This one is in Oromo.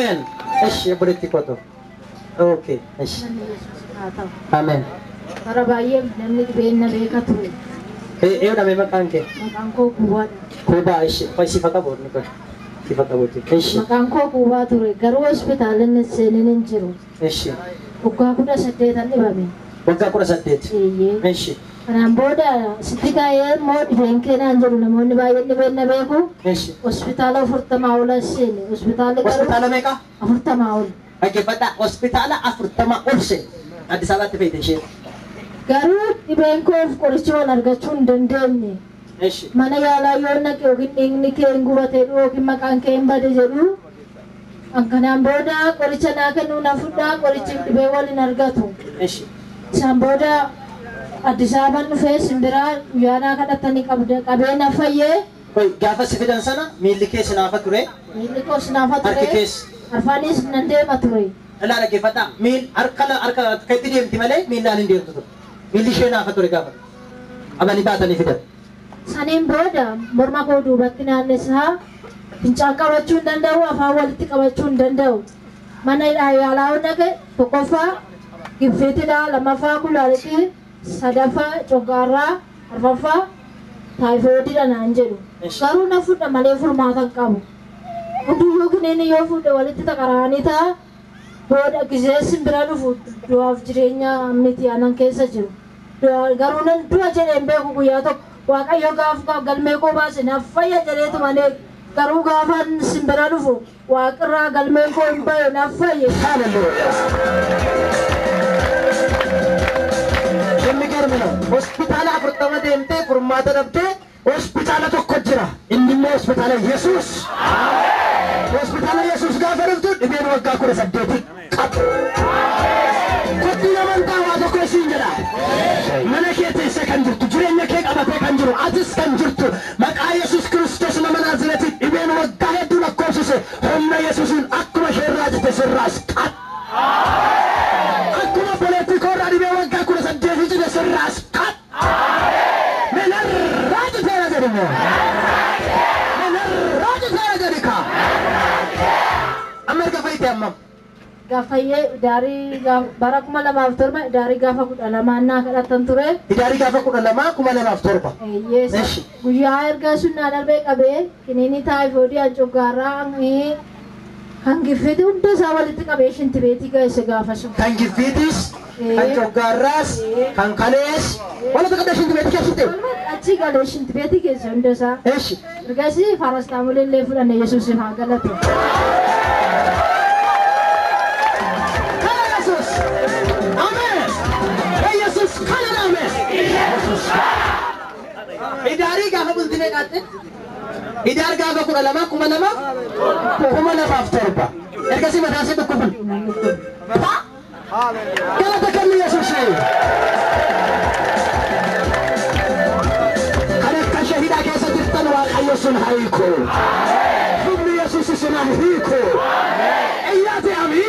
Ameen. Eshi obboleetti kootu. Okay. Eshi. Ameen. Bara baay'ee namni dhibeen na beeka ture. Eeyyuu dhamee maqaan kee? Maqaan koo Kuubaadha. Kuubaa eshi. Qoy sifa qabu inni kun. Sifa qabuuti. Eshi. Maqaan koo Kuubaa ture. Garuu hospitaala inni seenin hin jiru. Eshi. Waggaa 18 dhibame. Waggaa 18. Eeyyee. Eshi. Kanaan booda sitti ka'ee immoo dhibeen kee naan jedhu namoonni baay'een dhibeen na beeku. Eshi. Hospitaala 40 ol as seene. Hospitaalli garuu Hospitaala meeqa? 40 ol. Dhaggeeffadhaa. Hospitaala 40 ol seene. Addis Ababaatti feete isheen. Garuu dhibeen koof qoricha wal argachuu hin dandeenye. Eshi. Mana yaalaa yoo naqe yookiin dhiigni kee hin gubate jedhu yookiin maqaan kee hin bade jedhu. Kanaan booda qoricha naa kennuu na fudhaa qorichi dhibee wal hin argatu. Eshi. Isaan booda Addis Ababaan dhufee simbiraa guyyaa naa kadhatanii qabee na fayyee. Qoy gaafa si fidan sana miilli kee sinaafa ture. Miilli koo sinaafa ture. Harki kees. Arfaanis nan deema ture. Ilaa dhaggeeffadhaa. Miil harka harka keetti deemti malee miillaan hin deemtu ture. Miilli ishee naafa ture gaafa. Qabanii baatanii fidan. Saniin booda morma koo duubatti naannessaa fincaan qabachuu hin danda'u afaan walitti qabachuu hin danda'u. Mana yaalaa dhaqe tokkoffaa giffiitidha lammaffaa kulaalitii sadaffaa coggaarraa arfaffaa taayifoodiidha naan jedhu. Garuu na fudha malee furmaata hin qabu. Hunduyyuu kiniini yoo fudhe walitti taqaraanii ta'a. Booda gisee simbira dhufu du'aaf jireenya miti anan keessa jiru. Garuu nan du'a jedhee hin beeku guyyaa tokko Waaqayyo gaafa galmee koo baase naaf fayya jedheetu malee garuu gaafa simbira dhufu waaqirraa galmeen koo hin bahe naaf fayye. Hallelujah. የሚገርም ነው። ሆስፒታል 40 deemtee furmaata dhabdee hospitaala tokko jira. Inni immoo hospitaala Yesuus. Hospitaala Yesuus gaafa dhuftu dhibeen waggaa 18 qabu. Kottii amantaa waa tokko isiin jedha. Mana kee teessee kan jirtu, jireenya kee qabatee kan jiru, atis kan jirtu maqaa Yesuus Kiristoos nama Naazreetiin dhibeen waggaa hedduu lakkoofsise humna Yesuusiin akkuma isheerraa jette sirraas qabu. Akkuma obboleettii koorraa dhibee waggaa 18 jette sirraas qabu. Menarraa citeera jedhu immoo. Menarraa citeera jedhi kaa. Amma erga fayyite ammam? Gaafayyee idaarii bara 2007 idaarii gaafa 12 naa kadhatan ture. Idaarii gaafa 12 2007. Eeyyee. Guyyaa erga sun naa darbee qabee kiniinii taayifoodii hancuggaarraa kan giffiitii hunda isaa walitti qabee shintibeetii geesse gaafa sun. Kan giffiitiis, kan coggaarraas, kan kalees walitti qabee shintibeetii keessatti. Achi galee shintibeetii geesse hunda isaa. Eshi. Ergasii faarastaamolee illee fudhanne Yesuusiif haa galatu. Yesus. Amen. Yesus kana amen. Yesus. Idaarii gaafa bultii meeqaatte? Idaar gaafa 12 2000 2007. Ergasii mataa ishee dhukkubun. Galata kenni Yesuus. Kan akka ishee hidhaa keessa jirtan Waaqayyo sun haa hiiku. Humni Yesuus isin haa hiiku. Iyyaati amiin.